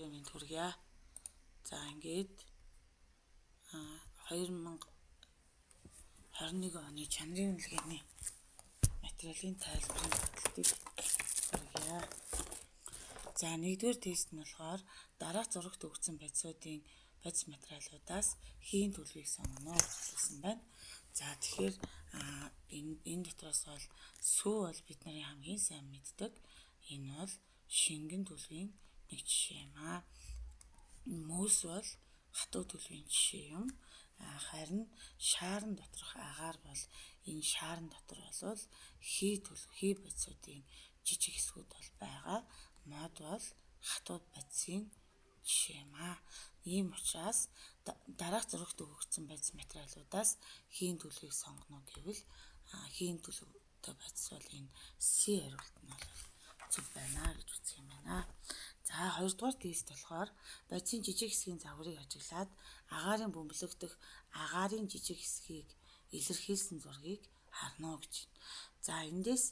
Өдрийн мэнд хүргье. За ингээд 2021 оны чанарын үнэлгээний материалын тайлбарын батлалтыг хүргье. За нэгдүгээр тест нь болохоор дараах зурагт өгсөн бодисуудын бодис материалуудаас хийн төлөвийг сонгоно гэж хэлсэн байна. За тэгэхээр энэ дотроос бол сүү бол бид нарын хамгийн сайн мэддэг. Энэ бол шингэн төлөвийн нэг жишээ юм аа. Мөс бол хатуу төлөвийн жишээ юм. Харин шаарн доторх агаар бол энэ шаарн дотор бол хий төлөв, хий бодисуудын жижиг хэсгүүд бол байгаа. Мод бол хатуу бодисын жишээ юм аа. Ийм учраас дараах зурагт өгөгдсөн бодис материалуудаас хийн төлөвийг сонгоно гэвэл хийн төлөвтэй бодис бол энэ С хариулт нь бол зөв байна гэж үзэх юм байна. За хоёрдугаар тест болохоор бодисын жижиг хэсгийн загварыг ажиглаад агаарын бөмбөлөгдөх агаарын жижиг хэсгийг илэрхийлсэн зургийг харна уу гэж. За эндээс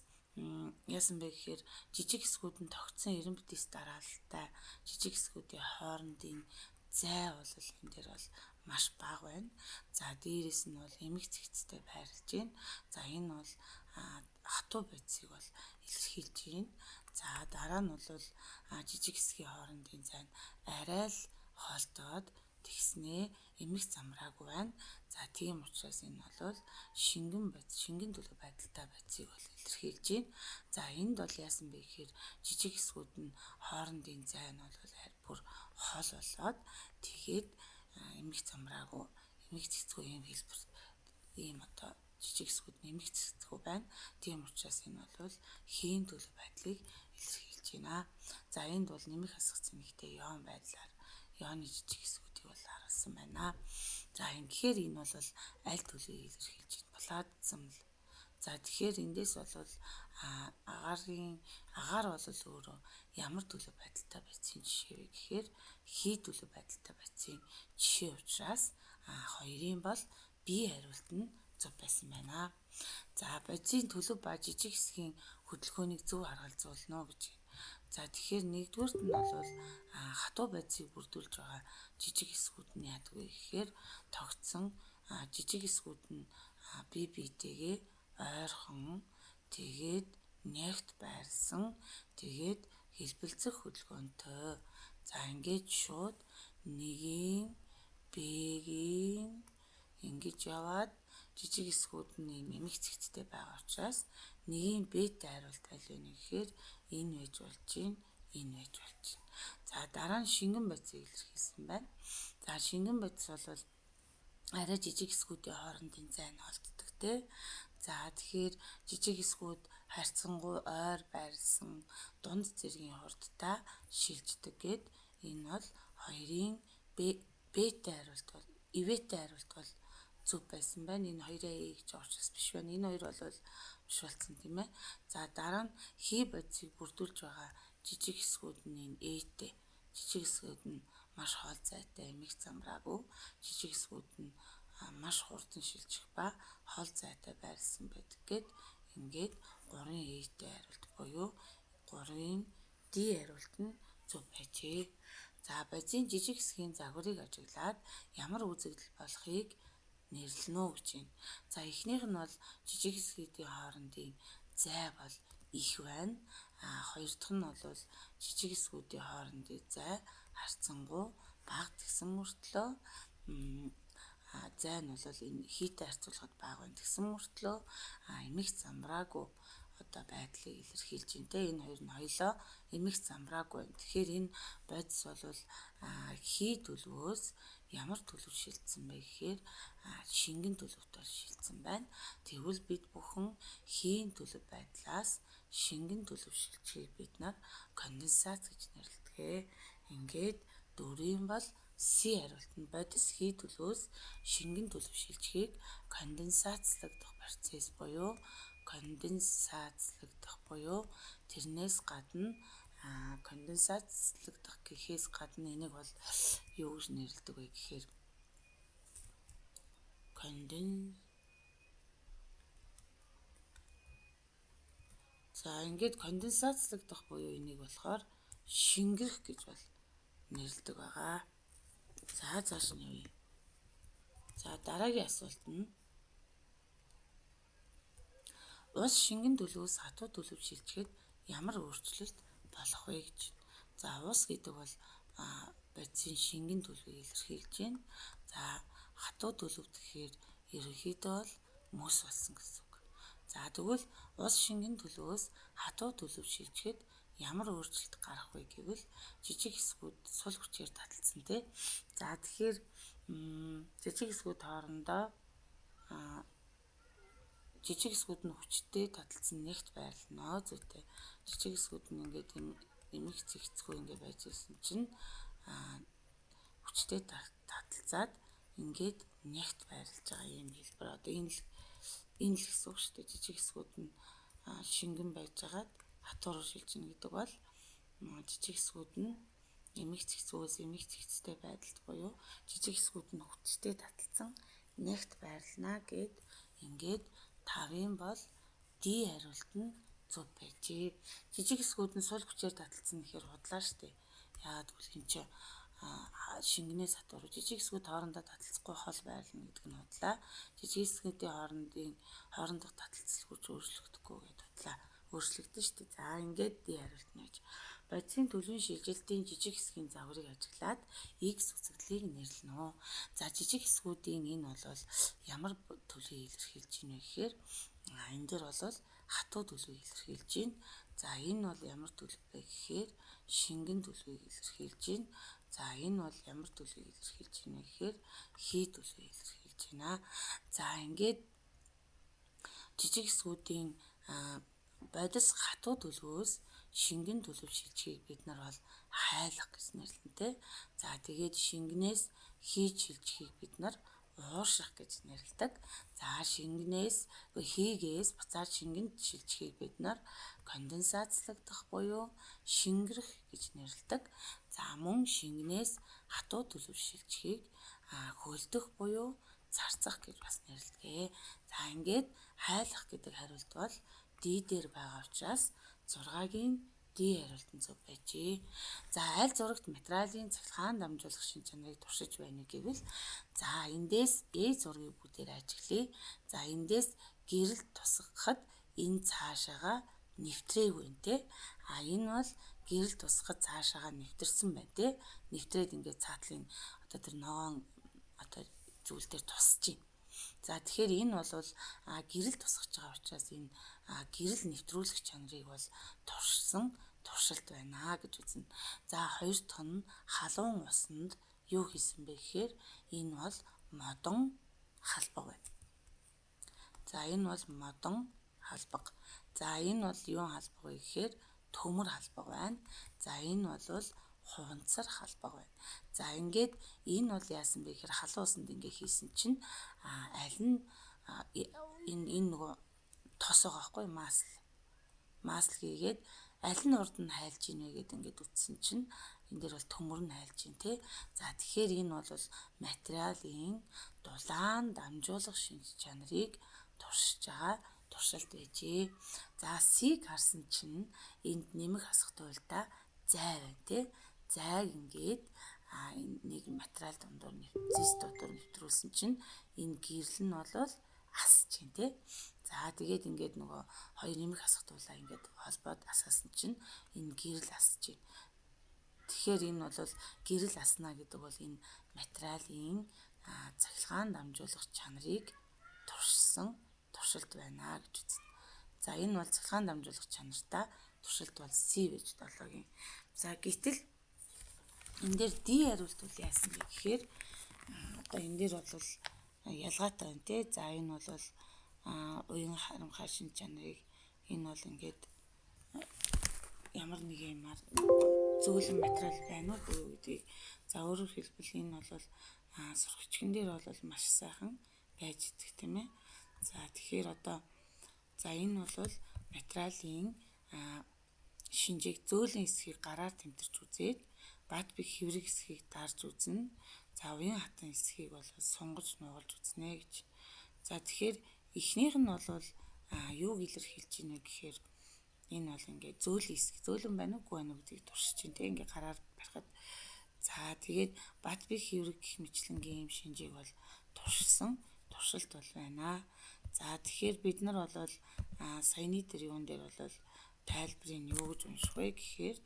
яасан бэ гэхээр жижиг хэсгүүд нь тогтсон 90 дис дараалалтай жижиг хэсгүүдийн хоорондын зай бол энэ дээр бол маш бага байна. За дээрээс нь бол эмэг цэгцтэй байрлаж байна. За энэ бол хатуу бодисыг бол илэрхийлж байна. За дараа нь бол жижиг хэсгийн хоорондын зай нь арай л хоолтоод тэгснээ эмэг замраагүй байна. За тийм учраас энэ бол шингэн бодис, шингэн төлөв байдалтай бодисыг бол илэрхийлж байна. За энд бол яасан бэ гэхээр жижиг хэсгүүд нь хоорондын зай нь бол бүр хол болоод тэгээд эмэг замраагүй, эмэг цэгцгүй ийм хэлбэр ийм одоо жижиг хэсгүүд нь эмэг цэгцгүй байна. Тийм учраас энэ бол хийн төлөв байдлыг илэрхийлж байна. За энд бол нэмэх хасах цэнэгтэй ион байдлаар ионы жижиг хэсгүүдийг бол харуулсан байна. За ингэхээр энэ бол аль төлөвийг илэрхийлж байна? Плазм. За тэгэхээр эндээс бол агаарын агаар бол өөрөө ямар төлөв байдалтай бодисын жишээ вэ гэхээр хий төлөв байдалтай бодисын жишээ учраас хоёрын бол B хариулт нь зөв байсан байна. За бодисын төлөв ба жижиг хэсгийн хөдөлгөөнийг зөв харгалзуулна уу гэж. За тэгэхээр нэгдүгээрт нь бол хатуу бодисыг бүрдүүлж байгаа жижиг хэсгүүд нь яадаг вэ гэхээр тогтсон жижиг хэсгүүд нь бие биетэйгээ ойрхон тэгээд нягт байрлсан тэгээд хэлбэлзэх хөдөлгөөнтэй. За ингээд шууд нэгийн Б-гийн ингэж яваад жижиг хэсгүүд нь ийм эмэг цэгцтэй байгаа учраас нэгийн Б-тэй хариулт аль вэ гэхээр энэ байж болж байна, энэ байж болж байна. За дараа нь шингэн бодисыг илэрхийлсэн байна. За шингэн бодис бол арай жижиг хэсгүүдийн хоорондын зай нь холддог те. За тэгэхээр жижиг хэсгүүд харьцангуй ойр байрлсан дунд зэргийн хурдтай шилждэг гэд энэ бол хоёрын Б-тэй хариулт бол Ивэтэй хариулт бол зөв байсан байна. Энэ хоёроо Э гэж байгаа учраас биш байна. Энэ хоёр бол биш болсон тийм ээ. За дараа нь хий бодисыг бүрдүүлж байгаа жижиг хэсгүүд нь энэ Э-тэй. Жижиг хэсгүүд нь маш хол зайтай эмэг замраагүй. Жижиг хэсгүүд нь маш хурдан шилжих ба хол зайтай байрлсан байдаг гэд ингээд 3-ын Э-тэй хариулт буюу 3-ын D хариулт нь зөв байжээ. За бодисын жижиг хэсгийн загварыг ажиглаад ямар үзэгдэл болохыг нэрлэнэ үү гэж байна. За эхнийх нь бол жижиг хэсгүүдийн хоорондын зай бол их байна. А хоёр дахь нь бол жижиг хэсгүүдийн хоорондын зай харьцангуй бага тэгсэн мөртлөө зай нь бол энэ хийтэй харьцуулахад бага байна. Тэгсэн мөртлөө эмэг замраагүй одоо байдлыг илэрхийлж байна те. Энэ хоёр нь хоёлоо эмэг замраагүй байна. Тэгэхээр энэ бодис бол хий төлөвөөс ямар төлөв шилжсэн бэ гэхээр шингэн төлөвт бол шилжсэн байна. Тэгвэл бид бүхэн хийн төлөв байдлаас шингэн төлөв шилжихийг бид нар конденсац гэж нэрлэдэг. Ингээд дөрвийн бол С хариулт нь бодис хий төлөвөөс шингэн төлөв шилжихийг конденсацлагдах процесс буюу конденсацлагдах буюу тэрнээс гадна конденсацлагдах гэхээс гадна энийг бол юу гэж нэрлэдэг вэ гэхээр За ингээд конденсацлагдах буюу энийг болохоор шингэрэх гэж бол нэрлэдэг байгаа. За цааш нь явъя. За дараагийн асуулт нь ус шингэн төлөвөөс хатуу төлөв шилжихэд ямар өөрчлөлт болох вэ гэж. За ус гэдэг бол бодисын шингэн төлөвийг илэрхийлж байна. За хатуу төлөв гэхээр ерөнхийдөө бол мөс болсон гэсэн үг. За тэгвэл ус шингэн төлөвөөс хатуу төлөв шилжихэд ямар өөрчлөлт гарах вэ гэвэл жижиг хэсгүүд сул хүчээр таталцсан тий. За тэгэхээр жижиг хэсгүүд хоорондоо жижиг хэсгүүд нь хүчтэй таталцсан нэгт байрлана зүйтэй. Жижиг хэсгүүд нь ингээд нэмэх зэгцгүй ингээд байж исэн чинь хүчтэй таталцаад ингээд нэгт байрлаж байгаа юм хэлбэр. Одоо энэ л гэсэн үг шүү дээ. Жижиг хэсгүүд нь шингэн байжгаад хатуу руу шилжинэ гэдэг бол жижиг хэсгүүд нь эмх зэгцгүйгээс эмх зэгцтэй байдалд буюу жижиг хэсгүүд нь хүчтэй таталцсан нэгт байрлана гэд ингээд 5-ын бол D хариулт нь зөв байжээ. Жижиг хэсгүүд нь сул хүчээр таталцсан гэхээр худлаа штэ. Яагаад гэвэл энэ чинь шингэнээс хатуу руу жижиг хэсгүүд хоорондоо таталцахгүй хол байрлана гэдэг нь худлаа. Жижиг хэсгүүдийн хоорондох таталцал хүч өөрчлөгдөхгүй гэдэг худлаа. Өөрчлөгдөн шүү дээ. За ингээд D хариулт нь байж. Бодисын төлөвийн шилжилтийн жижиг хэсгийн загварыг ажиглаад X үзэгдлийг нэрлэнэ үү. За жижиг хэсгүүдийн энэ бол ямар төлөвийг илэрхийлж байна вэ гэхээр энэ дээр бол хатуу төлөвийг илэрхийлж байна. За энэ бол ямар төлөв вэ гэхээр шингэн төлөвийг илэрхийлж байна. За энэ бол ямар төлөвийг илэрхийлж байна вэ гэхээр хий төлөвийг илэрхийлж байна. За ингээд жижиг хэсгүүдийн бодис хатуу төлөвөөс шингэн төлөв шилжихийг бид нар бол хайлах гэж нэрлэнэ. За тэгээд шингэнээс хий шилжихийг бид нар уурших гэж нэрлэдэг. За шингэнээс хийгээс буцаад шингэнд шилжихийг бид нар конденсацлагдах буюу шингэрэх гэж нэрлэдэг. За мөн шингэнээс хатуу төлөв шилжихийг хөлдөх буюу зарцах гэж бас нэрлэдэг. За ингээд хайлах гэдэг хариулт бол D дээр байгаа учраас 6-гийн D хариулт нь зөв байжээ. За аль зурагт материалын цахилгаан дамжуулах шин чанарыг туршиж байна гэвэл за эндээс E зургийг бүгдээр ажиглая. За эндээс гэрэл тусгахад энэ цаашаага нэвтрээгүй нэ тэ. А энэ бол гэрэл тусгахад цаашаага нэвтэрсэн байна тэ. Нэвтрээд ингээд цаатлын одоо тэр ногоон одоо зүйл дээр тусч байна. За тэгэхээр энэ бол гэрэл тусгаж байгаа учраас энэ гэрэл нэвтрүүлэх чанарыг бол туршсан туршилт байна гэж үзнэ. За хоёр дахь нь халуун усанд юу хийсэн бэ гэхээр энэ бол модон халбаг байна. За энэ бол модон халбаг. За энэ бол юун халбаг вэ гэхээр төмөр халбаг байна. За энэ бол хуванцар халбаг байна. За ингээд энэ бол яасан бэ гэхээр халуун усанд ингээ хийсэн чинь аль нь энэ нөгөө тос байгаа байхгүй масл. Масл хийгээд аль нь урд нь хайлж ийн вэ гэд ингээд үтсэн чинь энэ дээр бол төмөр нь хайлж ийн те. За тэгэхээр энэ бол материалын дулаан дамжуулах шинж чанарыг туршиж байгаа туршилт байжээ. За C-г харсан чинь энд нэмэх хасах туйлдаа зай байна те. Зайг ингээд нэг материал дундуур зэс дотор нэвтрүүлсэн чинь энэ гэрэл нь бол асж чинь те. За тэгээд ингээд нөгөө хоёр нэмэх хасах туулаа ингээд холбоод асаасан чинь энэ гэрэл асж чинь. Тэгэхээр энэ бол гэрэл асна гэдэг бол энэ материалын цахилгаан дамжуулах чанарыг туршсан туршилт байна гэж үзнэ. За энэ бол цахилгаан дамжуулах чанартай туршилт бол C гэж 7-гийн. За гэтэл энэ дээр D хариулт бол яасан бэ гэхээр одоо энэ дээр бол ялгаатай байна те. За энэ бол уян харамхай шин чанарыг энэ бол ингээд ямар нэг юмар зөөлөн материал байна уу гэдгийг за өөрөөр хэлбэл энэ бол сургачгэн дээр бол маш сайхан байж идэх тийм ээ. За тэгэхээр одоо за энэ бол материалын шинжийг зөөлөн хэсгийг гараар тэмтэрч үзээд бат бих хэврэг хэсгийг дарж үзнэ. За уян хатан хэсгийг бол сунгаж нугалж үзнэ гэж. За тэгэхээр эхнийх нь бол юуг илэрхийлж байна вэ гэхээр энэ бол ингээд зөөлөн хэсэг зөөлөн байна уугүй байна уу гэдгийг туршиж чинь тэг ингээд гараар барихад За тэгээд Батбих хэврэг гэх мэтлэнгийн юм шинжийг бол туршсан туршилт бол байна. За тэгэхээр бид нар бол саяны тэр юун дээр бол тайлбарыг юу гэж унших вэ гэхээр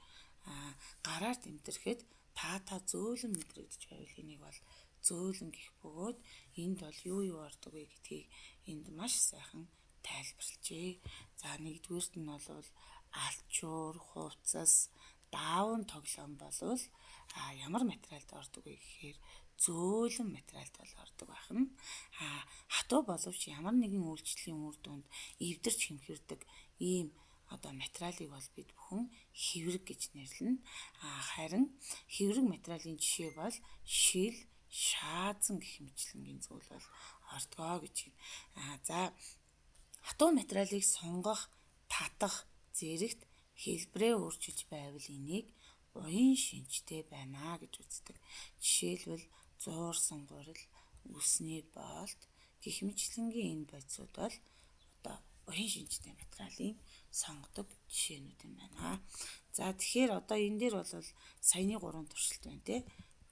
гараар тэмтэрхэд та зөөлөн мэдрэгдэж байвал энийг бол зөөлөн гэх бөгөөд энд бол юу юу ордог вэ гэдгийг энд маш сайхан тайлбарлажээ. За нэгдүгээрт нь бол алчуур, хувцас, даавн тоглоом болвол ямар материалд ордог вэ гэхээр зөөлөн материалд бол ордог байх нь. Хатуу боловч ямар нэгэн үйлчлэлийн үр дүнд эвдэрч хэмхэрдэг ийм одоо материалыг бол бид бүхэн хэврэг гэж нэрлэнэ. Харин хэврэг материалын жишээ бол шил, шаазан гэх мэтлэнгийн зүйл бол ордгоо гэж байна. За хатуу материалыг сунгах, татах зэрэгт хэлбэрээ өөрчилж байвал энийг уян шинжтэй байна гэж үздэг. Жишээлбэл зуурсан гурил, үсний боолт гэх мэтлэнгийн энэ бодисууд бол одоо уян шинжтэй материалын сонгодог жишээнүүд юм байна. За тэгэхээр одоо энэ дээр бол саяны 3 туршилт байна те.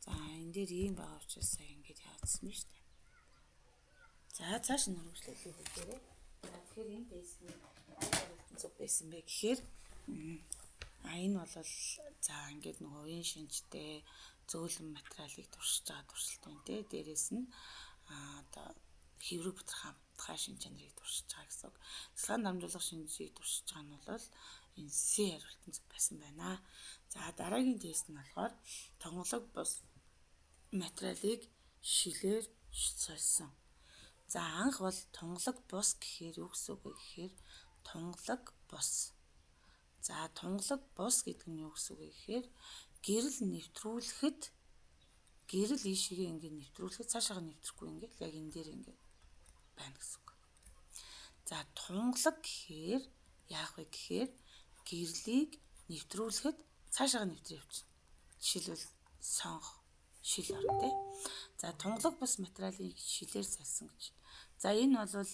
За энэ дээр ийм байгаа учраас сая ингэж яачихсан байна шүү дээ. За цааш нь үргэлжлүүлээ бүгдээрээ. За тэгэхээр энэ тест нь зөв байсан бэ гэхээр энэ бол за ингээд нөгөө уян шинжтэй зөөлөн материалыг туршиж байгаа туршилт байна те. Дээрээс нь одоо хэврэг бутархай шин чанарыг туршиж байгаа гэсэн үг. Цэцлэгаан дамжуулах шинжийг туршиж байгаа нь бол энэ С хариулт нь зөв байсан байна. За дараагийн тест нь болохоор тонголог бус материалыг шилээр сольсон. За анх бол тунгалаг бус гэхээр юу гэсэн үг вэ гэхээр тунгалаг бус. За тунгалаг бус гэдэг нь юу гэсэн үг вэ гэхээр гэрэл нэвтрүүлэхэд гэрэл ийшээгээ ингээд нэвтрүүлэхэд цаашаага нэвтрэхгүй ингээд яг энэ дээр ингээд байна гэсэн үг. За тунгалаг гэхээр яах вэ гэхээр гэрлийг нэвтрүүлэхэд цаашаага нэвтрээ явчихна. Жишээлбэл сонгох шил орно тий. За тунгалаг бус материалыг шилээр сольсон гэж. За энэ бол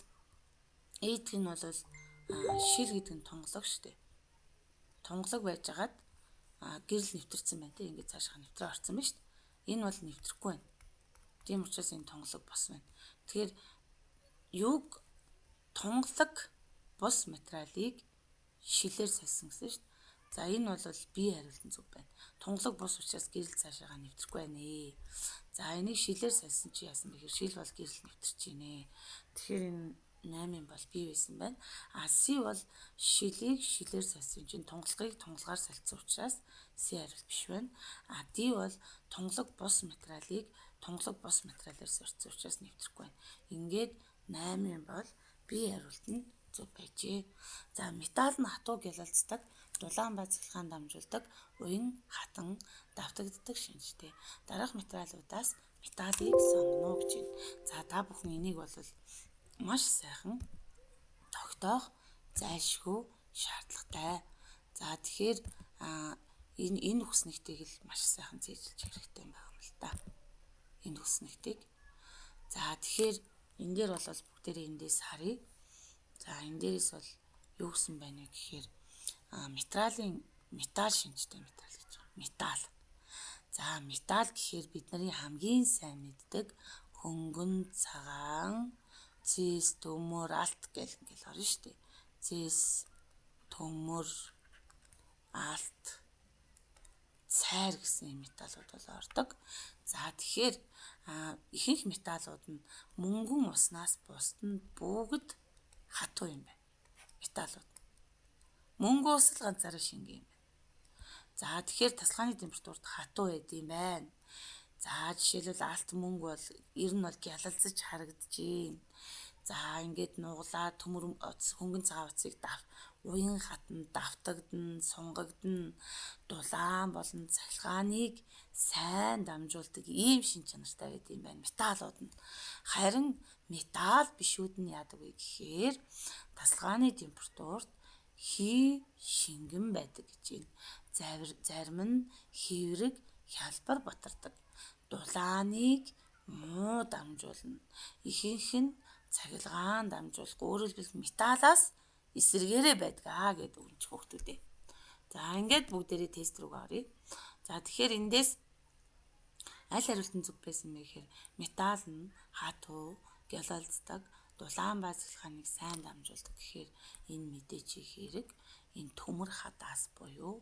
эйдг нь бол шил гэдэг нь тунгалаг шүү дээ. Тунгалаг байжгаад гэрэл нэвтэрсэн байна тий. Ингээд цаашаа нэвтрээ орсон байна шүү дээ. Энэ бол нэвтрэхгүй байна. Тийм учраас энэ тунгалаг бус байна. Тэгэхээр юуг тунгалаг бус материалыг шилээр сольсон гэсэн шүү дээ. За энэ бол би хариулт нь зөв байна. Тунгалаг бус учраас гэрэл цаашаага нэвтрэхгүй байна. За энийг шилээр сольсон чи яасан бэ гэхээр шил бол гэрэл нэвтэрч гинэ. Тэгэхээр энэ 8-ын бол би байсан байна. А С бол шилийг шилээр сольсон чинь тунгалагыг тунгалагаар солилцсон учраас С хариулт биш байна. А Д бол тунгалаг бус материалыг тунгалаг бус материалаар сольцсон учраас нэвтрэхгүй байна. Ингээд 8-ын бол би хариулт нь зөв байжээ. За металл нь хатуу гялалздаг, дулаан ба цахилгаан дамжуулдаг, уян хатан давтагддаг шинжтэй. Дараах материалуудаас металлыг сонгоно гэж байна. За та бүхэн энийг бол маш сайхан тогтоох зайлшгүй шаардлагатай. За тэгэхээр энэ үгснэгтийг л маш сайхан зээжилж хэрэгтэй юм байна л да. Энэ үгснэгтийг. За тэгэхээр энэ дээр бол бүгдээрээ эндээс харъя. За энэ дээрээс бол юу гэсэн байна вэ гэхээр материалын металл шинжтэй материал гэж байгаа. Металл. За металл гэхээр бид нарын хамгийн сайн мэддэг хөнгөн, цагаан, цэс, төмөр, алт гэл ингээл орно шүү дээ. Цэс, төмөр, алт, цайр гэсэн юм металлууд бол ордог. За тэгэхээр ихэнх металлууд нь мөнгөн уснаас бусд нь бүгд хатуу юм байна. Металлууд. Мөнгө ус л ганцаараа шингэн юм байна. За тэгэхээр тасалгааны температурт хатуу байд юм байна. За жишээлбэл алт мөнгө бол ер нь бол гялалзаж харагдаж байна. За ингээд нуглаа төмөр хөнгөн цагаан утсыг уян хатан давтагдана, сунгагдана, дулаан болон цахилгааныг сайн дамжуулдаг ийм шин чанартай байд юм байна металлууд нь. Харин металл бишүүд нь яадаг вэ гэхээр тасалгааны температурт хий шингэн байдаг гэж байна. Зарим нь хэврэг хялбар батардаг. Дулааныг муу дамжуулна. Ихэнх нь цахилгаан дамжуулах. Өөрөөр хэлбэл металлаас эсрэгээрээ байдаг аа гэдэг үнч хүүхдүүдээ. За ингээд бүгдээрээ тест рүү оръё. За тэгэхээр эндээс Аль хариулт нь зөв байсан бэ гэхээр металл нь хатуу, гялалздаг, дулаан ба цахилгааныг сайн дамжуулдаг гэхээр энэ мэдээч хэрэг энэ төмөр хадаас буюу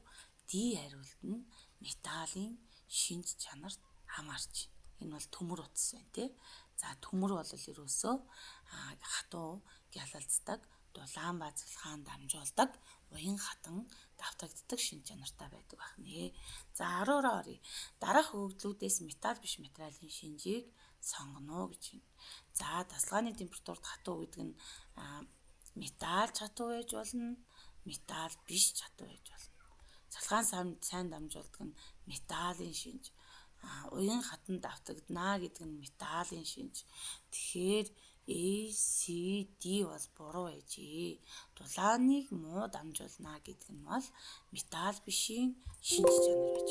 D хариулт нь металлын шинж чанарт хамаарч. Энэ бол төмөр утас байна тий. За төмөр бол ерөөсөө хатуу, гялалздаг, дулаан ба цахилгаан дамжуулдаг, уян хатан давтагддаг шинж чанартай байдаг байх нэ. За 10-руу оръё. Дараах өгөгдлүүдээс металл биш материалын шинжийг сонгоно гэж байна. За тасалгааны температурт хатуу гэдэг нь металл ч хатуу байж болно, металл биш ч хатуу байж болно. Цахилгаан сайн дамжуулдаг нь металлын шинж. Уян хатан давтагдана гэдэг нь металлын шинж. Тэгэхээр A, C, D бол буруу байжээ. Дулааныг муу дамжуулна гэдэг нь бол металл бишийн шинж чанар байж.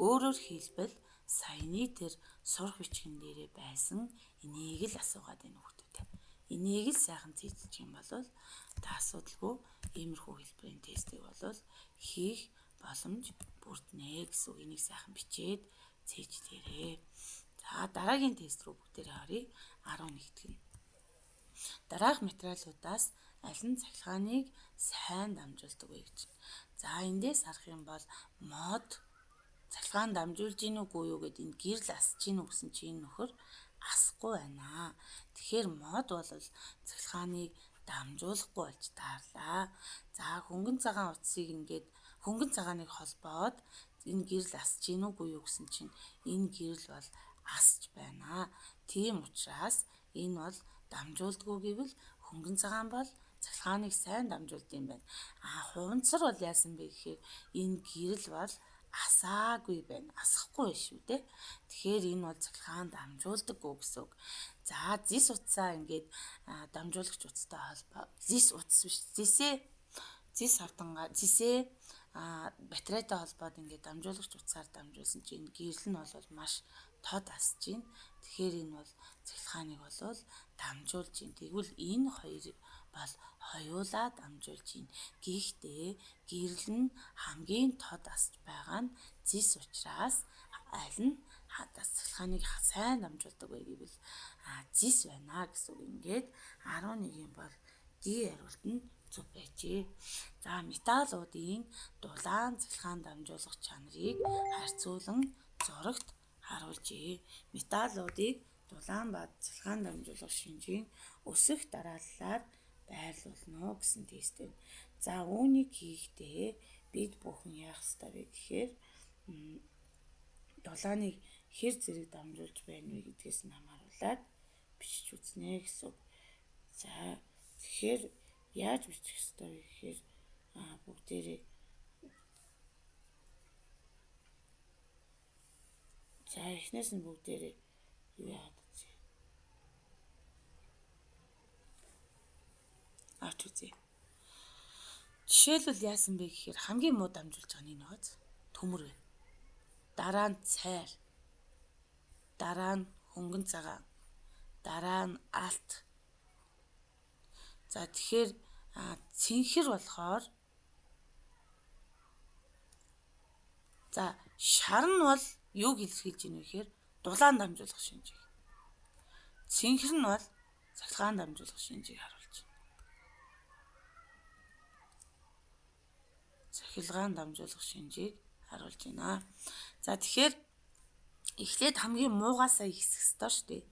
Өөрөөр хэлбэл саяны тэр сурах бичгэн дээрээ байсан энийг л асуугаад байна хүүхдүүдээ. Энийг л сайхан цээжлэх юм бол та асуудалгүй иймэрхүү хэлбэрийн тестийг бол хийх боломж бүрднэ гэсэн үг. Энийг сайхан бичээд цээжлээрээ. За дараагийн тест рүү бүгдээрээ оръё. 11-р нь. Дараах материалуудаас аль нь цахилгааныг сайн дамжуулдаг вэ гэж. За эндээс харах юм бол мод цахилгаан дамжуулж гин үгүй юу гэд энэ гэрэл асж гин үү гэсэн чинь энэ нөхөр асахгүй байна. Тэгэхээр мод бол цахилгааныг дамжуулахгүй болж таарлаа. За хөнгөн цагаан утсыг ингээд хөнгөн цагааныг холбоод энэ гэрэл асж гин үгүй юу гэсэн чинь энэ гэрэл бол асч байна. Тийм учраас энэ бол дамжуулдаггүй гэвэл хөнгөн цагаан бол цахилгааныг сайн дамжуулд юм байна. А хуванцар бол яасан бэ гэхээр энэ гэрэл бол асаагүй байна. Асахгүй байна шүү дээ. Тэгэхээр энэ бол цахилгаан дамжуулдаггүй гэсэн үг. За зис утсаа ингээд дамжуулагч утастай холбоо. Зис утас биш. Зисээ зис хавтангаа зисээ батарейтай холбоод ингээд дамжуулагч утсаар дамжуулсан чинь энэ гэрэл нь бол маш тод асж байна. Тэгэхээр энэ бол цахилгааныг бол дамжуулж байна. Тэгвэл энэ хоёр бол хоёулаа дамжуулж байна. Гэхдээ гэрэл нь хамгийн тод асж байгаа нь зис учраас аль нь цахилгааныг сайн дамжуулдаг вэ гэвэл зис байна гэсэн үг. Ингээд 11-ийн бол D хариулт нь зөв байжээ. За металлуудын дулаан цахилгаан дамжуулах чанарыг харьцуулан зурагт харуулжээ. Металлуудыг дулаан ба цахилгаан дамжуулах шинжийн өсөх дарааллаар байрлуулна гэсэн тест байна. За үүнийг хийхдээ бид бүхэн яах ёстой вэ гэхээр дулааныг хэр зэрэг дамжуулж байна вэ гэдгээс нь хамааруулаад бичиж үзнэ гэсэн үг. За тэгэхээр яаж бичих ёстой вэ гэхээр бүгдээрээ за эхнээс нь бүгдээрээ юу яагаад үзье. Авч үзье. Жишээлбэл яасан бэ гэхээр хамгийн муу дамжуулж байгаа нь энэ байгааз төмөр байна. Дараа нь цайр. Дараа нь хөнгөн цагаан. Дараа нь алт. За тэгэхээр цэнхэр болохоор за шар нь бол юуг илэрхийлж байна вэ гэхээр дулаан дамжуулах шинжийг. Цэнхэр нь бол цахилгаан дамжуулах шинжийг харуулж байна. Цахилгаан дамжуулах шинжийг харуулж байна. За тэгэхээр эхлээд хамгийн муугаасаа ихсэх ёстой шүү дээ.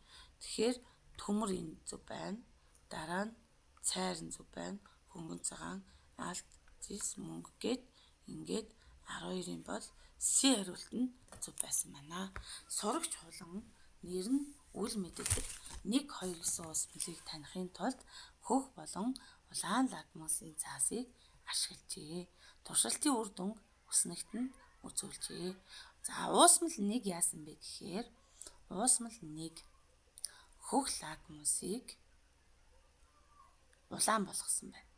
Тэгэхээр төмөр энэ зөв байна. Дараа нь цайр нь зөв байна. Хөнгөн цагаан, алт, зис, мөнгө гэд ингээд 12-ын бол С хариулт нь зөв байсан байна. Сурагч хулан нэр нь үл мэдэгдэх 1 2 гэсэн уусмалыг таних тулд хөх болон улаан лакмусын цаасыг ашиглажээ. Туршилтын үр дүнг өснөгт нь үзүүлжээ. За уусмал 1 яасан бэ гэхээр уусмал 1 хөх лакмусыг улаан болгосон байна.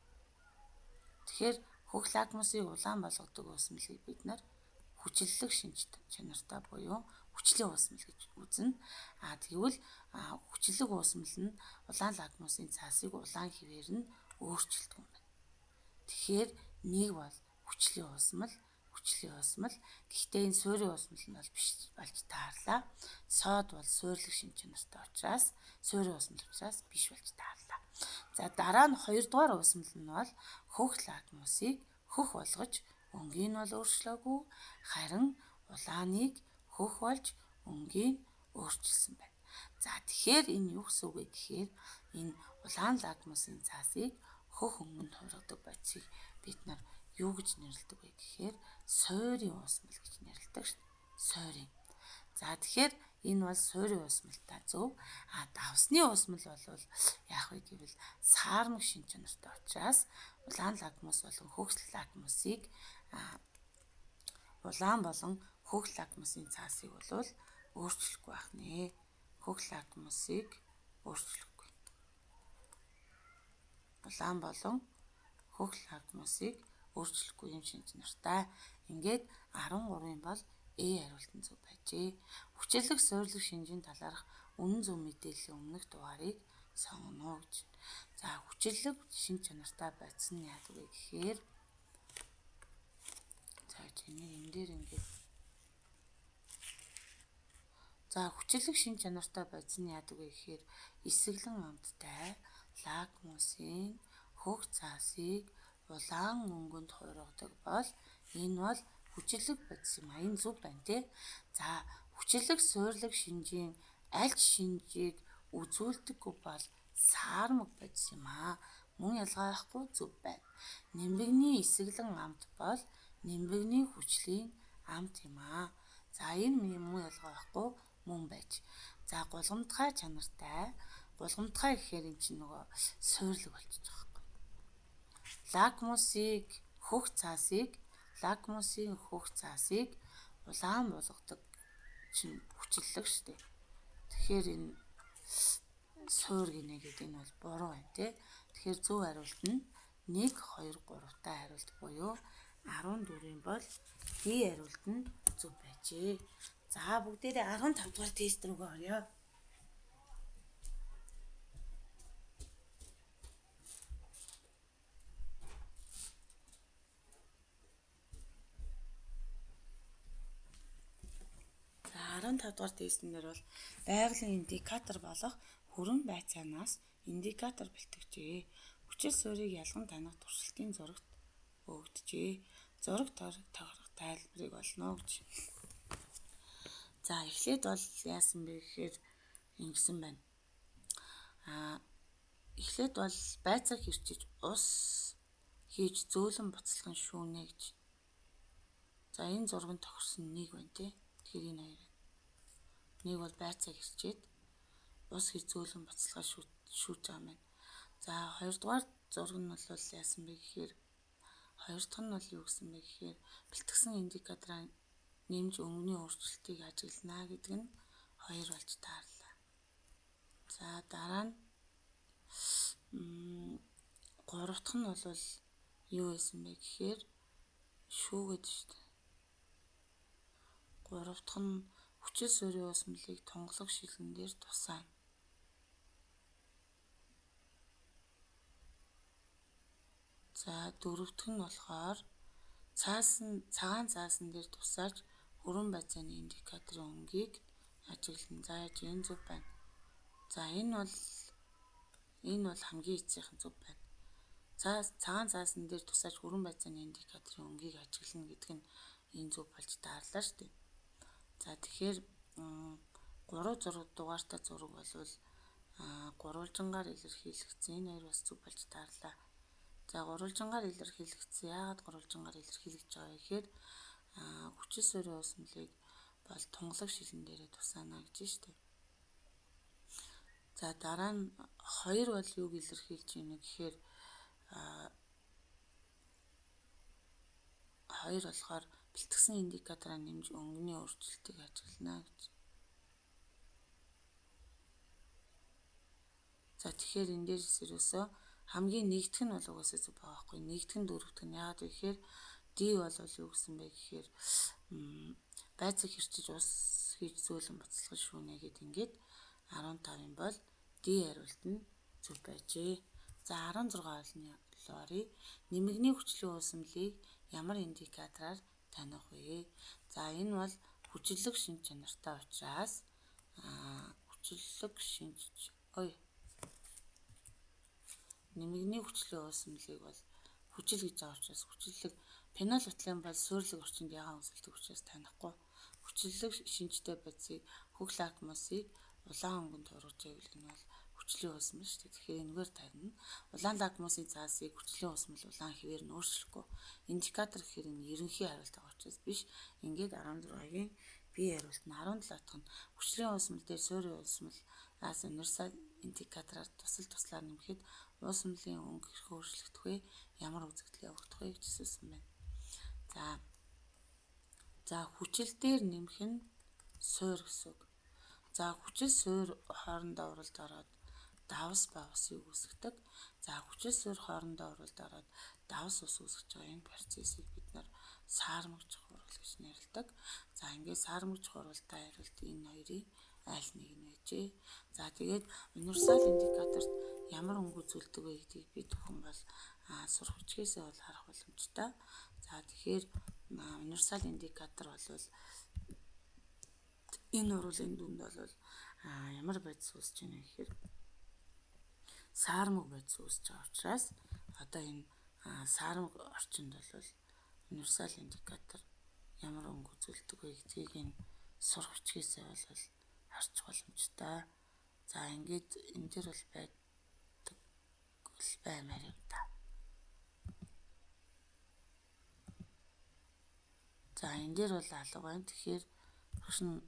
Тэгэхээр хөх лакмусыг улаан болгодог уусмалыг бид нар хүчлэлэг шинж чанартай буюу хүчлийн уусмал гэж үзнэ. А тэгвэл хүчлэг уусмал нь улаан лакмусын цаасыг улаан хэвээр нь өөрчилдөг юм байна. Тэгэхээр нэг бол хүчлийн уусмал, хүчлийн уусмал. Гэхдээ энэ суурийн уусмал нь бол биш болж таарлаа. Сод бол суурлаг шинж чанартай учраас, суурийн уусмал учраас биш болж таарлаа. За дараа нь хоёрдугаар уусмал нь бол хөх лакмусыг хөх болгож өнгийг нь бол өөрчлөөгүй, харин улааныг хөх болж өнгийг өөрчилсөн байна. За тэгэхээр энэ юу гэсэн үг вэ гэхээр энэ улаан лакмусын цаасыг хөх өнгөнд хувиргадаг бодисыг бид нар юу гэж нэрлэдэг вэ гэхээр суурийн уусмал гэж нэрлэдэг шүү дээ. Суурийн. За тэгэхээр энэ бол суурийн уусмалтай зөв. А давсны уусмал бол яах вэ гэвэл саармаг шин чанартай учраас улаан лакмус болон хөх лакмусыг улаан болон хөх лакмусын цаасыг бол өөрчлөхгүй байх нэ. Хөх лакмусыг өөрчлөхгүй. Улаан болон хөх лакмусыг өөрчлөхгүй юм шин чанартай. Ингээд 13-ын бол Э хариулт нь зөв байжээ. Хүчилэг суурлаг шинжийн талаарх үнэн зөв мэдээллийн өмнөх дугаарыг сонгоно гэж. За хүчилэг шинж чанартай бодис нь яадаг вэ гэхээр за энийг энэ дээр ингээд за хүчилэг шинж чанартай бодис нь яадаг вэ гэхээр эсэглэн амттай лакмусын хөх цаасыг улаан өнгөнд хувиргадаг бол энэ бол хүчилэг бодис юм а. Энэ зөв байна те. За хүчилэг суурлаг шинжийн аль ч шинжийг үзүүлдэггүй бол саармаг бодис юм а. Мөн ялгаа байхгүй зөв байна. Нимбэгний эсэглэн амт бол нимбэгний хүчлийн амт юм а. За энэ мөн ялгаа байхгүй мөн байж. За гулгамтгай чанартай. Гулгамтгай гэхээр эн чинь нөгөө суурлаг болчихж байгаа байхгүй. Лакмусыг хөх цаасыг лакмусын хөх цаасыг улаан болгодог чинь хүчиллэг шүү дээ. Тэгэхээр энэ суур гинэ гэдэг энэ бол буруу байна тий. Тэгэхээр зөв хариулт нь 1 2 3 та хариулт буюу 14-ийн бол D хариулт нь зөв байжээ. За бүгдээрээ 15 дугаар тест рүүгээ оръё. За 15 дугаар тестэн дээр бол байгалийн индикатор болох хүрэн байцаанаас индикатор бэлтгэжээ. Хүчил суурийг ялган таних туршилтын зурагт өгөгдөжээ. Зураг тохирох тайлбарыг олно гэж. За эхлээд бол яасан бэ гэхээр ингэсэн байна. Эхлээд бол байцаа хэрчиж ус хийж зөөлөн буцалган шүүнэ гэж. За энэ зураг нь тохирсон нэг байна тий. Тэгэхээр энэ хоёр. Нэг бол байцаа хэрчээд ус хийж зөөлөн буцалгаа шүүж байгаа юм байна. За хоёрдугаар зураг нь бол яасан бэ гэхээр хоёр дахь нь бол юу гэсэн бэ гэхээр бэлтгэсэн индикатораа нэмж өнгөний өөрчлөлтийг ажиглана гэдэг нь хоёр болж таарлаа. За дараа нь гурав дахь нь бол юу байсан бэ гэхээр шүүгээд шүү дээ. Гурав дахь нь хүчил суурийн уусмалыг тунгалаг шилэн дээр тусаана. За дөрөв дэх нь болохоор цагаан цаасан дээр тусааж хүрэн байцааны индикаторын өнгийг ажиглана. За яаж энэ зөв байна. За энэ бол хамгийн эцсийнхэн зөв байна. Цагаан цаасан дээр тусааж хүрэн байцааны индикаторын өнгийг ажиглана гэдэг нь энэ зөв болж таарлаа шүү дээ. За тэгэхээр 3 зураг дугаартай зураг болвол гурвалжингаар илэрхийлэгдсэн. Энэ хоёр бас зөв болж таарлаа. За гурвалжингаар илэрхийлэгдсэн. Яагаад гурвалжингаар илэрхийлэгдэж байгаа вэ гэхээр хүчил суурийн уусмалыг бол тунгалаг шилэн дээрээ тусаана гэж шүү дээ. За дараа нь хоёр бол юуг илэрхийлж байна гэхээр хоёр болохоор бэлтгэсэн индикатораа нэмж өнгөний өөрчлөлтийг ажиглана гэж. За тэгэхээр энэ дээрс ерөөсөө хамгийн нэгдэх нь бол угаасаа зөв байгаа байхгүй. Нэгдэх нь дөрөвдөх нь яагаад вэ гэхээр D бол юу гэсэн бэ гэхээр байцаа хэрчиж ус хийж зөөлөн буцалган шүүнэ гэд ингээд 15-ын бол D хариулт нь зөв байжээ. За 16 руу оръё. Нэмэгний хүчлийн уусмалыг ямар индикатораар таних вэ? За энэ бол хүчлэг шинж чанартай учраас Хүчлэг шинж ой нэмэгний хүчлийн уусмалыг бол хүчил гэж байгаа учраас хүчлэг фенол батлын бол суурлаг орчинд ягаан үзүүлдэг учраас танихгүй. Хүчлэг шинжтэй бодисыг хөх лакмусыг улаан өнгөнд ургаж байвал энэ бол хүчлийн уусмал шүү дээ. Тэгэхээр энэгээр тарина. Улаан лакмусын цаасыг хүчлийн уусмал улаан хэвээр нь өөрчлөхгүй. Индикатор гэхээр энэ ерөнхий хариулт байгаа учраас биш. Ингээд 16-гийн B хариулт нь 17 дахь нь хүчлийн уусмал дээр суурийн уусмалаас универсал индикатораар тусал туслаар нэмэхэд уусмалын өнгө хэрхэн өөрчлөгдөх вэ? Ямар үзэгдэл явагдах вэ гэж асуусан байна. За хүчил дээр нэмэх нь суур гэсэн үг. За хүчил суур хоорондоо уралд ороод давс бавсыг үүсгэдэг. За хүчил суур хоорондоо уралд ороод давс ус үүсгэж байгаа энэ процессыг бид нар саармагч хурал гэж нэрлэдэг. За ингээд саармагч хуралтай хариулт энэ хоёрын аль нэг нь байжээ. За тэгээд универсал индикаторт ямар өнгө үзүүлдэг вэ гэдгийг бид бүхэн бол сурах бичгээсээ бол харах боломжтой. За тэгэхээр универсал индикатор бол энэ уруулын дүнд бол ямар бодис үүсэж байна гэхээр саармаг бодис үүсэж байгаа учраас одоо энэ саармаг орчинд бол универсал индикатор ямар өнгө үзүүлдэг вэ гэдгийг энэ сурах бичгээсээ бол харж боломжтой. За ингээд энэ дэр бол байдаг бол баймаар юм та. За энэ дээр бол алга байна. Тэгэхээр багш нь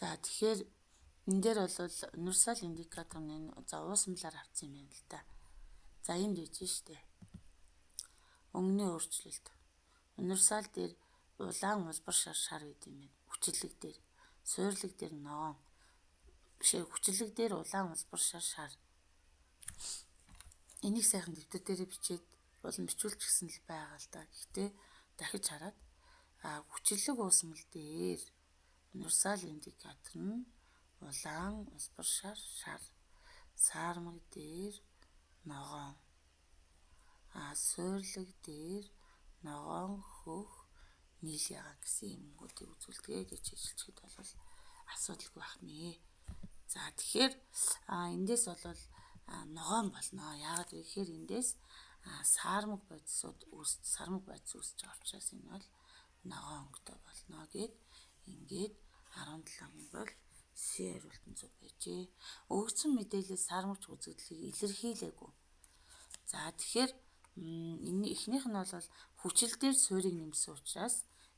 за тэгэхээр энэ дээр бол универсал индикатор нь за уусмалаар авсан юм байна л да. За энд байж штэ. Өнгөний өөрчлөлт. Универсал дээр улаан улбар шар шар гэдэг юм байна. Хүчлэг дээр, суурлаг дээр ногоон. Бишээ хүчлэг дээр улаан улбар шар шар. Энийг сайхан дэвтэр дээрээ бичээд болон бичүүлч гэсэн л байгаа л да. Гэхдээ дахиж хараад хүчлэг уусмал дээр универсал индикатор нь улаан улбар шар шар, саармаг дээр ногоон, суурлаг дээр ногоон хөх нийл ягаан гэсэн юм өнгөүүдийг үзүүлдэг гэж хэлчихэд бол асуудалгүй байх нэ. За тэгэхээр эндээс бол ногоон болно. Яагаад вэ гэхээр эндээс саармаг бодисууд сармаг бодис үүсэж байгаа учраас энэ бол ногоон өнгөтэй болно гэд ингээд 17-ын бол С хариулт нь зөв байжээ. Өгөгдсөн мэдээлэл сармагч үзэгдлийг илэрхийлээгүй. За тэгэхээр энэ эхнийх нь бол хүчил дээр суурийг нэмсэн учраас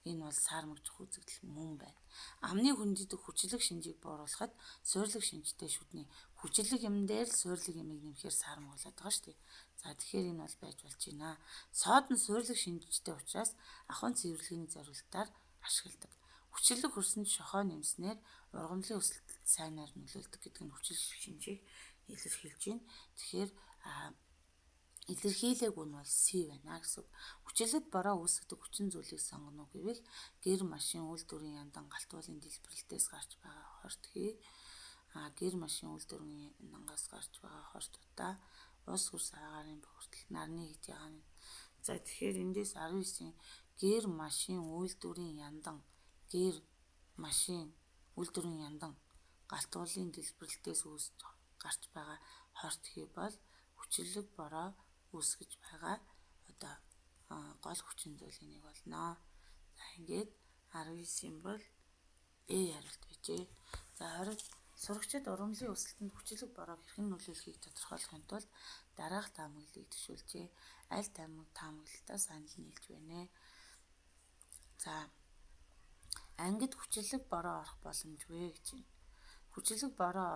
энэ бол сармагч үзэгдэл мөн байна. Амны хүндэдэг хүчлэг шинжийг бууруулахад суурлаг шинжтэй шүдний хүчлэг юм дээр л суурлаг юмыг нэмэхээр сармаг болоод байгаа шүү дээ. За тэгэхээр энэ бол байж болж байна. Сод нь суурлаг шинжтэй учраас ахуйн цэвэрлэгээний зорилтоор ашигладаг. Хүчлэг хөрсөнд шохоо нэмснээр ургамлын өсөлтөд сайнаар нөлөөлдөг гэдэг нь хүчил шинжийг илэрхийлж байна. Тэгэхээр илэрхийлээгүй нь бол С байна гэсэн үг. Хүчлэд бороо үүсгэдэг хүчин зүйлийг сонгоно гэвэл гэр машин үйлдвэрийн яндан галтуулын дэлбэрэлтээс гарч байгаа хорт хий, гэр машин үйлдвэрийн яндангаас гарч байгаа хорт удаа, ус хөрс агаарын бохирдол, нарны хэд ягаан. За тэгэхээр эндээс 19-ийн гэр машин үйлдвэрийн яндан, гэр машин үйлдвэрийн яндан галтуулын дэлбэрэлтээс үүсэж гарч байгаа хорт хий бол хүчлэг бороо үүсгэж байгаа одоо гол хүчин зүйлийн нэг болно. За ингээд 19-ийн бол Э хариулт байжээ. За 20 сурагчид ургамлын өсөлтөнд хүчлэг бороог хэрхэн нөлөөлөхийг тодорхойлохын тулд дараах таамаглалыг төшөөлжээ. Аль таамаглалтаа санал нийлж байна. За ангид хүчлэг бороо орох боломжгүй гэж байна. Хүчлэг бороо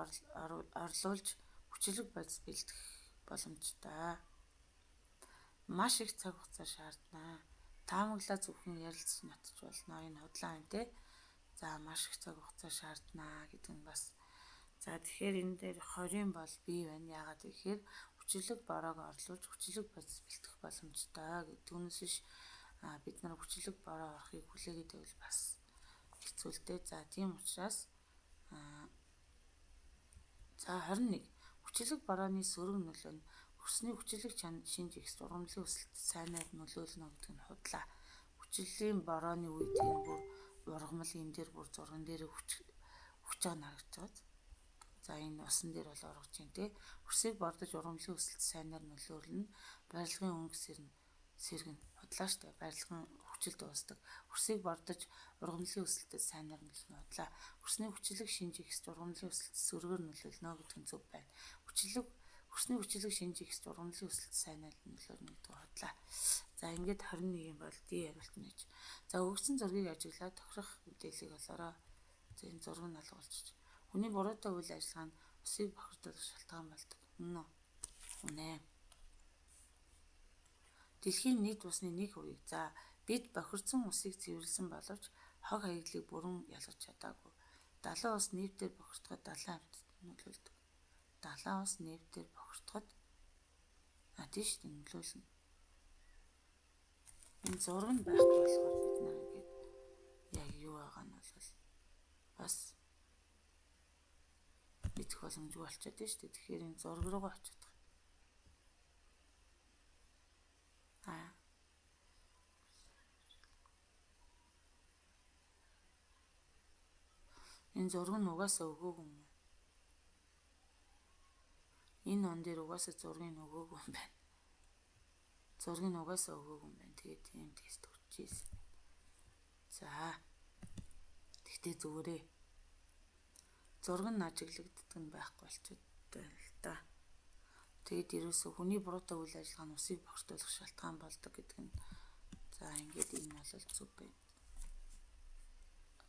орлуулж хүчлэг бодис бэлтгэх боломжтой. Маш их цаг хугацаа шаардна. Таамаглаа зөвхөн ярилцж ноцож болно. Энэ худлаа юм те. За маш их цаг хугацаа шаардна гэдэг нь бас. За тэгэхээр энэ дээр 20-ын бол бий байна. Яагаад гэхээр хүчлэг бороог орлуулж хүчлэг бодис бэлтгэх боломжтой гэдэг. Түүнээс биш бид нар хүчлэг бороо орохыг хүлээгээд байвал бас Хэцүү л дээ. За тийм учраас за 21. Хүчлэг борооны сөрөг нөлөө нь хөрсний хүчлэг шинж ихс ургамлын өсөлтөд сайнаар нөлөөлнө гэдэг нь худлаа. Хүчлийн борооны үед энэ бүр ургамал энэ дээр бүр зурган дээр хүч байгаа нь харагдаж байгаа. За энэ усан дээр бол ургаж байна те. Хөрсийг бордож ургамлын өсөлтөд сайнаар нөлөөлнө. Барилгын өнгө сэргэн худлаа штэ. Барилгын хүчил дуустдаг. Хөрсийг бордож ургамлын өсөлтөд сайнаар нөлөөлнө худлаа. Хөрсний хүчлэг шинж ихс ургамлын өсөлтөд сөргөөр нөлөөлнө гэдэг нь зөв байна. Хөрсний хүчлэг шинж ихс ургамлын өсөлтөд сайнаар нөлөөлнө гэдэг худлаа. За ингээд 21 юм бол D хариулт нь гэж. За өгсөн зургийг ажиглаад тохирох мэдээллийг олоорой. За энэ зураг нь алгуулчих. Хүний буруутай үйл ажиллагаа нь усыг бохирдуулах шалтгаан болдог. Үнэн үү? Үнэ. Дэлхийн нийт усны 1%-ийг за бид бохирдсон усыг цэвэрлсэн боловч хог хаягдлыг бүрэн ялгаж чадаагүй. Далайн ус нефтээр бохирдоход далайн амьтдад нөлөөлдөг. Далайн ус нефтээр бохирдоход тийш нөлөөлнө. Энэ зураг нь байхгүй болохоор бид нар ингээд яг юу байгаа нь бол бас мэдэх боломжгүй болчиход байна шүү дээ. Тэгэхээр энэ зураг руугаа очиод байгаа. Энэ зураг нь угаасаа өгөөгүй юм уу? Энэ он дээр угаасаа зургийг өгөөгүй юм байна. Зургийг угаасаа өгөөгүй юм байна. Тэгээд ийм тест өгч ийсэн. За. Тэгтээ зүгээрээ. Зураг нь ажиглагддаг нь байхгүй болчиход байна л да. Тэгээд ерөөсөө хүний буруутай үйл ажиллагаа нь усыг бохирдуулах шалтгаан болдог гэдэг нь за ингээд энэ бол зөв байна.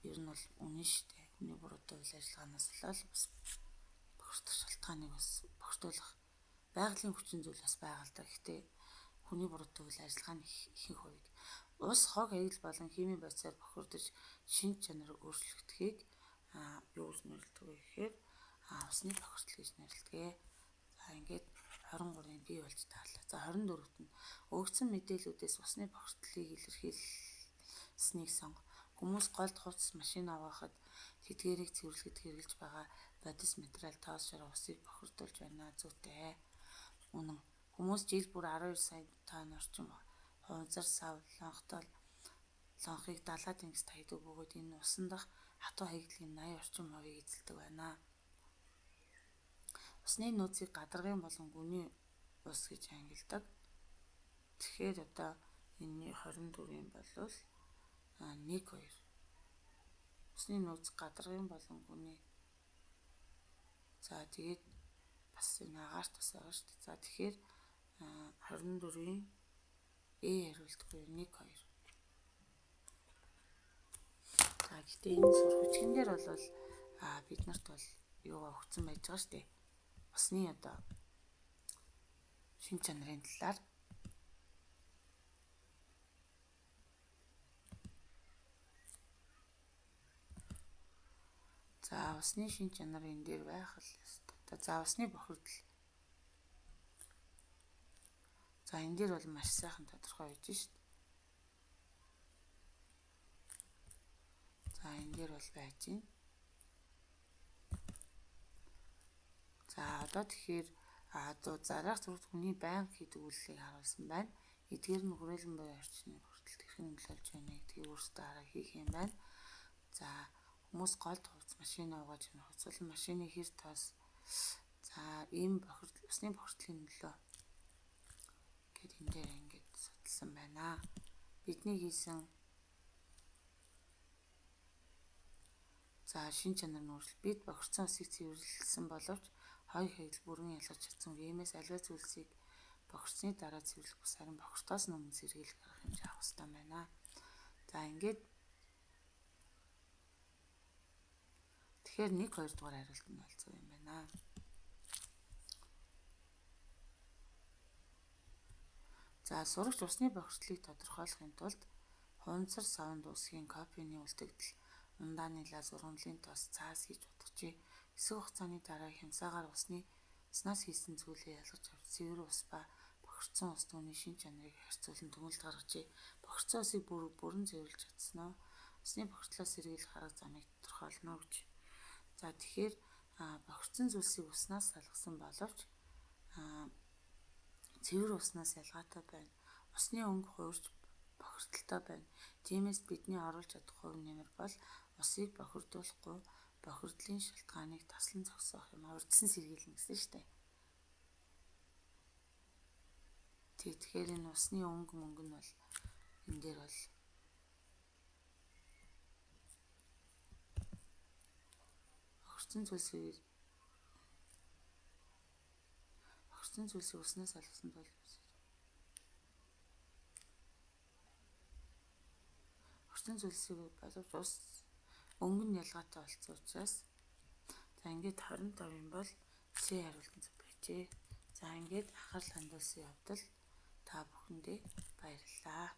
Ер нь бол үнэн шүү дээ. Хүний буруутай үйл ажиллагаанаас л бас бохирдох шалтгааныг бас бохирдуулах байгалийн хүчин зүйл бас байгаа л да. Гэхдээ хүний буруутай үйл ажиллагаа нь ихэнх хувийг ус хог хаягдал болон химийн бодисоор бохирдож шинж чанар өөрчлөгдөхийг юу гэж нэрлэдэг вэ гэхээр усны бохирдол гэж нэрлэдэг. За ингээд 23-ын бий болж таарлаа. За 24-т нь өгсөн мэдээллүүдээс усны бохирдлыг илэрхийлсэнийг сонго. Хүмүүс голд хувцас машин аваахад тэдгээрийг цэвэрлэхэд хэрэглэж байгаа бодис материал тоос шарга усыг бохирдуулж байна. Зүйтэй. Үнэн. Хүмүүс жил бүр 12 сая тонн орчим хуванцар сав лонхтол лонхыг далай тэнгист хаядаг бөгөөд энэ усан дах хатуу хаягдлын 80 орчим хувийг эзэлдэг байна. Усны нөөцийг гадаргын болон гүний ус гэж ангилдаг. Тэгэхээр одоо энэ 24-ийн болвол 1 2. Усны нөөц гадаргын болон гүний. За тэгээд бас энэ агаарт ус байгаа шүү дээ. За тэгэхээр 24-ийн Э хариулт буюу 1 2. За гэхдээ энэ сурах хүчгэн дээр бол бид нарт бол юугаа өгсөн байж байгаа шүү дээ. Усны одоо шин чанарын талаар за усны шин чанар энэ дээр байх л ёстой. За усны бохирдол. За энэ дээр бол маш сайхан тодорхой байж шít. За энэ дээр бол байж байна. За одоо тэгэхээр зарах зүрх хүний байнга хийдэг үйлдэлийг харуулсан байна. Эдгээр нь хүрээлэн буюу орчны бохирдолд хэрхэн нөлөөлж байна гэдгийг өөрсдөө хараа хийх юм байна. За хүмүүс голд хувцас машин угааж хувцас машины хэр тоос за ийм бохирдол усны бохирдлын нөлөө гэд энэ дээр ингээд судалсан байна. Бидний хийсэн за шин чанар нь өөрчлөлт бид бохирдсон усыг цэвэрлсэн боловч хоёр хаягдал бүрэн ялгаж чадсангүй. Иймээс аливаа зүйлсийг бохирдсны дараа цэвэрлэх бус харин бохирдоос өмнө сэргийлэх арга хэмжээ авах ёстой байна. За ингээд тэгэхээр 1 2 дугаар хариулт нь бол зөв юм байна. За сурагч усны бохирдлыг тодорхойлохын тулд хуванцар савнд үсгийн кофений үлдэгдэл, ундааны лаз, ургамлын тос, цаас хийж утгажээ. Хэсэг хугацааны дараа хямсаагаар уснаас хийсэн зүйлээ ялгаж авч цэвэр ус ба бохирдсон ус түүний шин чанарыг харьцуулан дүгнэлт гаргажээ. Бохирдсон усыг бүрэн цэвэрлж чадсан уу? Усны бохирдлоос сэргийлэх арга замыг тодорхойлно гэж. За тэгэхээр бохирдсон зүйлсийг уснаас салгасан боловч цэвэр уснаас ялгаатай байна. Усны өнгө хуурч бохирдолтой байна. Тиймээс бидний оруулж чадах хувь нэмэр бол усыг бохирдуулахгүй бохирдлын шалтгааныг таслан зогсоох юм. Урьдчилан сэргийлнэ гэсэн шүү дээ. Тэгэхээр энэ усны өнгө мөнгө нь бол энэ дээр бол бохирдсон зүйлсийг уснаас салгасан бол бохирдсон зүйлсийг боловч ус өнгө нь ялгаатай болсон учраас за ингээд 25 юм бол С хариулт нь зөв байжээ. За ингээд анхаарал хандуулсан явдал та бүхэндээ баярлалаа.